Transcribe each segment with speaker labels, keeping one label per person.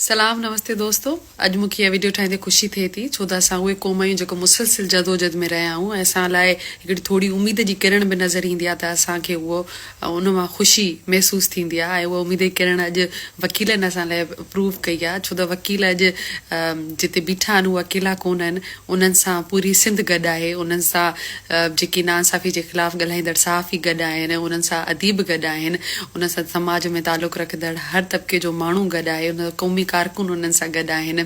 Speaker 1: سلام نمستي دوستو اڄ مون کي اها وڊيو ٺاهيندي خوشي ٿئي ٿي ڇو ته اسان اهي قوم آهيون جيڪو مسلسل جدوجھد ۾ رهيا آهيون ۽ اسان لاء هڪڙي ٿوري اميد جي ڪرڻ به نظر ايندي آهي ته اسان کي اهو ان مان خوشي محسوس ٿيندي آهي ۽ اها اميد جي ڪرڻ اڄ وڪيلن اسان لاء پروو ڪئي آهي ڇو ته وڪيل اڄ جتي بيٺا آهن اهي اڪيلا ڪونه آهن انهن سان پوري سنڌ گڏ آهي، انهن سان جيڪي ناانصافي جي خلاف ڳالهائيندڙ صحافي گڏ آهن، انهن سان اديب گڏ آهن، انهن سان سماج ۾ تعلق رکندڙ هر طبقي جو ماڻهو گڏ آهي، انهن سان قومي ڪارڪن انهن سان گڏ آهن،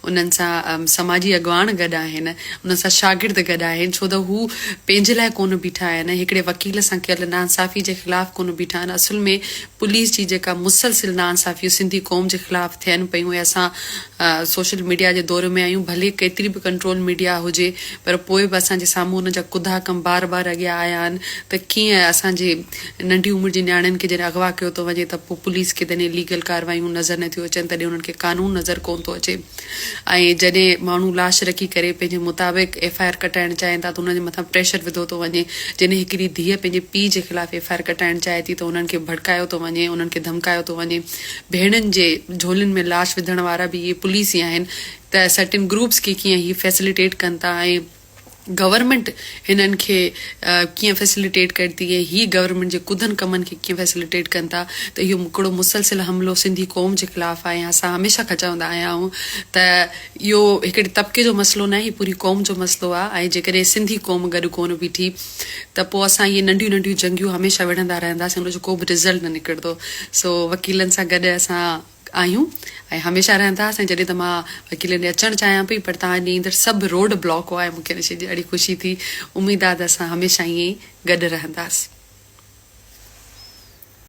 Speaker 1: انهن سان سماجي اڳواڻ گڏ آهن، انهن سان شاگرد گڏ آهن، ڇو ته هو پنهنجي لاء ڪونه بيٺا آهن، هڪڙي وڪيل سان ڪيل ناانصافي جي خلاف ڪونه بيٺا آهن، اصل ۾ پوليس جي جيڪا مسلسل ناانصافيون سنڌي قوم جي خلاف ٿين پيون ۽ اسان سوشل ميڊيا جي دور ۾ آهيون ڀلي ڪيتري به ڪنٽرول ميڊيا هجي پر پوء به اسان جي سامهون ان جا ڪڌا ڪم بار بار اڳيان آيا آهن ته ڪيئن اسان جي ننڍي عمر جي نياڻين کي جڏهن اغوا ڪيو ٿو وڃي ته پوء پوليس کي تڏهن ليگل ڪاروايون نظر نٿيون اچن تڏهن انهن کي قانون نظر ڪونه ٿو اچي. ۽ جڏهن ماڻهو لاش رکي ڪري پنهنجي مطابق ايف I R ڪٽائڻ چاهين ٿا ته انهن جي مٿان پريشر وڌو ٿو وڃي جڏهن هڪڙي ڌيء پنهنجي پيء جي خلاف ايف I R ڪٽائڻ چاهي ٿي ته انهن کي ڀڙڪايو ٿو وڃي انهن کي ڌمڪايو ٿو وڃي ڀيڻن جي جهولين ۾ لاش وڌڻ وارا به اهي پوليس ئي آهن ته سرٽن گروپس کي ڪيئن هي فيسليٽيٽ ڪن ٿا ۽ گورنمينٽ هنن کي ڪيئن فيسليٽيٽ ڪري ٿي ۽ هي گورنمينٽ جي ڪڌن ڪمن کي ڪيئن فيسليٽيٽ ڪن ٿا ته اهو هڪڙو مسلسل حملو سنڌي قوم جي خلاف آهي ۽ اسان هميشه کان چوندا آيا آهيون ته اهو هڪڙي طبقي جو مسئلو ناهي هي پوري قوم جو مسئلو آهي ۽ جيڪڏهن سنڌي قوم گڏ ڪونه بيٺي ته پوء اسان اهي ننڍيون ننڍيون جنگيون هميشه وڙهندا رهنداسين ان جو ڪو به رزلٽ نه نڪرندو سو وڪيلن سان گڏ اسان آهيون ۽ هميشه رهنداسين ۽ جڏهن ته مان وڪيلن ڏي اچڻ چاهيان پئي پر توهان ڏي ايندڙ سڀ روڊ بلاڪ هئا ۽ مون کي ان شيء جي ڏاڍي خوشي ٿي اميد آهي ته اسان هميشه ائين ئي گڏ رهنداسين.